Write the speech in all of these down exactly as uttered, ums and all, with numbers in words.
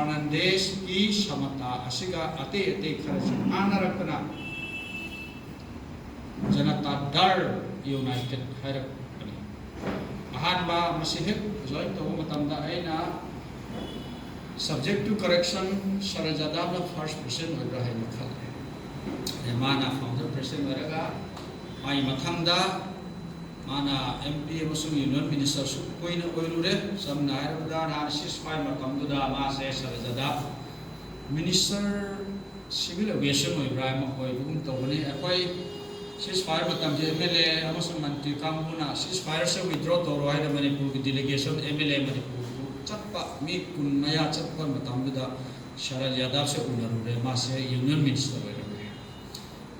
ꯐꯔꯅꯥꯟꯗꯦꯁꯀꯤ ꯁꯃꯇꯥ ꯑꯁꯤꯒ ꯑꯇꯩ ꯑꯇꯩ ꯈꯔꯁꯨ ꯃꯥꯟꯅꯔꯛꯄꯅ ꯖꯅꯇꯥ ꯗꯜ ꯌꯨꯅꯥꯏꯇꯦꯗ ꯍꯥꯏꯔꯛꯄꯅꯤ꯫ ꯑꯍꯥꯟꯕ ꯃꯁꯤ ꯍꯦꯛ ꯖꯣꯏꯟ ꯇꯧꯕ ꯃꯇꯝꯗ ꯑꯩꯅ subject to correction ꯁꯔꯖ ꯌꯥꯗꯕꯅ first president ꯑꯣꯏꯕ꯭ꯔꯥ ꯍꯥꯏꯅ ꯈꯜꯂꯦ꯫ ꯑꯗꯩ ꯃꯥꯅ founder president ꯑꯣꯏꯔꯒ ꯃꯥꯒꯤ ꯃꯊꯪꯗ ꯃꯥꯅ M P ꯑꯃꯁꯨꯡ ꯌꯨꯅꯤꯌꯟ ꯃꯤꯅꯤꯁꯇꯔꯁꯨ ꯀꯨꯏꯅ ꯑꯣꯏꯔꯨꯔꯦ꯫ ꯁꯝꯅ ꯍꯥꯏꯔꯕꯗ ꯅꯍꯥꯟ ceasefire ꯃꯇꯝꯗꯨꯗ ꯃꯥꯁꯦ ꯁꯔꯖ ꯌꯥꯗꯕ ꯃꯤꯅꯤꯁꯇꯔ ꯁꯤꯚꯤꯜ ꯑꯦꯚꯤꯌꯦꯁꯟ ꯑꯣꯏꯕ꯭ꯔꯥ ꯑꯃ ꯑꯣꯏꯕꯒꯨꯝ ꯇꯧꯕꯅꯤ꯫ ꯑꯩꯈꯣꯏ ceasefire ꯃꯇꯝꯁꯦ M L A ꯑꯃꯁꯨꯡ ꯃꯟꯇ꯭ꯔꯤ ꯀꯥꯡꯕꯨꯅ ceasefireꯁꯦ withdraw ꯇꯧꯔꯣ ꯍꯥꯏꯅ ꯃꯅꯤꯄꯨꯔꯒꯤ delegation M L A ꯃꯅꯤꯄꯨꯔꯗꯨ ꯆꯠꯄ ꯃꯤ ꯀꯨꯟ ꯃꯌꯥ ꯆꯠꯄ ꯃꯇꯝꯗꯨꯗ ꯁꯔꯖ ꯌꯥꯗꯕꯁꯦ ꯎꯅꯔꯨꯔꯦ꯫ ꯃꯥꯁꯦ ꯌꯨꯅꯤꯌꯟ ꯃꯤꯅꯤꯁꯇꯔ ꯑꯣꯏꯔꯝꯃꯦ꯫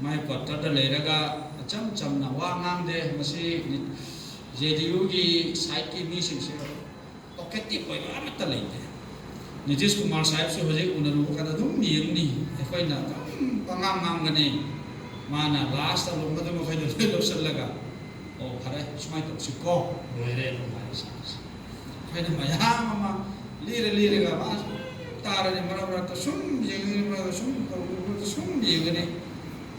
ꯃꯥꯏ quarterꯗ ꯂꯩꯔꯒ ꯑꯆꯝ ꯆꯝꯅ ꯋꯥ ꯉꯥꯡꯗꯦ꯫ ꯃꯁꯤ JDUꯒꯤ sideꯀꯤ ꯃꯤꯁꯤꯡꯁꯦ talkative ꯑꯣꯏꯕ ꯑꯃꯠꯇ ꯂꯩꯇꯦ꯫ ꯅꯤꯇꯤꯁ ꯀꯨꯃꯥꯔ ꯁꯥꯍꯦꯕꯁꯨ ꯍꯧꯖꯤꯛ ꯎꯅꯔꯨꯕ ꯀꯥꯟꯗ ꯑꯗꯨꯝ ꯌꯦꯡꯅꯤ, ꯑꯩꯈꯣꯏꯅ ꯑꯗꯨꯝ ꯄꯉꯥꯡ ꯉꯥꯡꯒꯅꯤ꯫ ꯃꯥꯅ lastꯇ ꯂꯣꯝꯕꯗꯨ ꯃꯈꯩꯗꯣ ꯂꯣꯏ ꯂꯧꯁꯤꯜꯂꯒ, "ꯑꯣ, ꯐꯔꯦ, ꯁꯨꯃꯥꯏꯅ ꯇꯧꯁꯤꯀꯣ, ꯂꯣꯏꯔꯦ" ꯑꯗꯨꯝ ꯍꯥꯏꯔꯁꯤ꯫ ꯑꯩꯈꯣꯏꯅ ꯃꯌꯥꯝ ꯑꯃ ꯂꯤꯔ ꯂꯤꯔꯒ ꯃꯥ ꯁꯨꯝ ꯇꯥꯔꯅꯤ, ꯃꯔꯛ ꯃꯔꯛꯇ ꯁꯨꯝ ꯌꯦꯡꯒꯅꯤ, ꯃꯔꯛꯇ ꯁꯨꯝ ꯇꯧꯕ, ꯁꯨꯝ ꯌꯦꯡꯒꯅꯤ꯫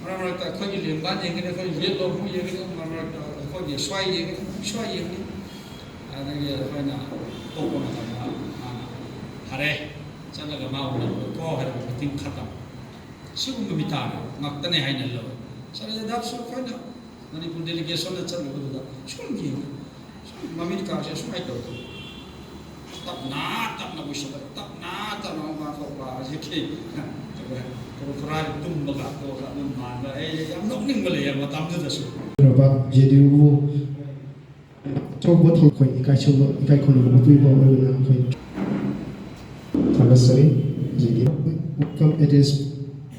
ꯃꯔꯛ ꯃꯔꯛꯇ ꯑꯩꯈꯣꯏꯒꯤ ꯂꯦꯡꯕꯥꯟ ꯌꯦꯡꯒꯅꯤ, ꯑꯩꯈꯣꯏꯒꯤ ꯌꯦꯠꯂꯣꯝ ꯑꯃꯨꯛ ꯌꯦꯡꯒꯅꯤ, ꯃꯔꯛ ꯃꯔꯛꯇ ꯑꯩꯈꯣꯏꯒꯤ ꯁ꯭ꯋꯥꯏ ꯌꯦꯡꯒꯅꯤ, ꯁ꯭ꯋꯥꯏ ꯌꯦꯡꯒꯅꯤ꯫ ꯑꯗꯒꯤ ꯑꯩꯈꯣꯏꯅ ꯇꯣꯛꯄ ꯃꯇꯝꯗ ꯃꯥꯅ, "ꯐꯔꯦ, ꯆꯠꯂꯒ ꯃꯥ ꯎꯅꯔꯨꯔꯣꯀꯣ" ꯍꯥꯏꯔꯒ meeting ꯈꯇꯝ꯫ ꯁꯤꯒꯨꯝꯕ ꯃꯤꯇꯥ ꯉꯥꯛꯇꯅꯦ ꯍꯥꯏꯅ ꯂꯧꯋꯤ꯫ ꯁꯔꯖ ꯌꯥꯗꯕꯁꯨ ꯑꯩꯈꯣꯏꯅ ꯃꯅꯤꯄꯨꯔ delegationꯗ ꯆꯠꯂꯨꯕꯗꯨꯗ ꯁꯨꯝ ꯌꯦꯡꯉꯤ꯫ ꯁꯨꯝ ꯃꯃꯤꯠꯀꯥꯁꯦ ꯁꯨꯃꯥꯏꯅ ꯇꯧꯗꯅ ꯇꯞꯅ ꯇꯞꯅ ꯎꯏꯁꯜꯂꯒ ꯇꯞꯅ ꯇꯞꯅ ꯑꯃꯨꯛ ꯉꯥꯡꯊꯣꯛꯄ꯫ ꯍꯧꯖꯤꯛꯀꯤ ꯈꯨꯔꯥꯏ ꯇꯨꯝꯕꯒ ꯇꯣꯛꯑꯒ ꯑꯗꯨꯝ ꯃꯥꯟꯕ꯫ ꯑꯩ ꯌꯥꯝ ꯅꯣꯛꯅꯤꯡꯕ ꯂꯩꯌꯦ ꯃꯇꯝꯗꯨꯗꯁꯨ꯫ ꯔꯕꯥ JDUꯕꯨ ꯑꯆꯧꯕ ꯊꯧ-, ꯑꯩꯈꯣꯏ ꯏꯀꯥꯏ ꯁꯨꯝꯕ, ꯏꯀꯥꯏ ꯈꯨꯝꯅꯕ ꯎꯠꯄꯤꯕ ꯑꯣꯏꯕꯅ ꯑꯩꯈꯣꯏ ꯊꯥꯒꯠꯆꯔꯤ꯫ JDU welcome address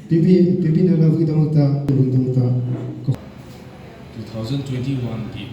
ꯄꯤꯕꯤ-, ꯄꯤꯕꯤꯅꯅꯕꯒꯤꯗꯃꯛꯇ, ꯇꯧꯕꯒꯤꯗꯃꯛꯇ two thousand twenty-oneꯒꯤ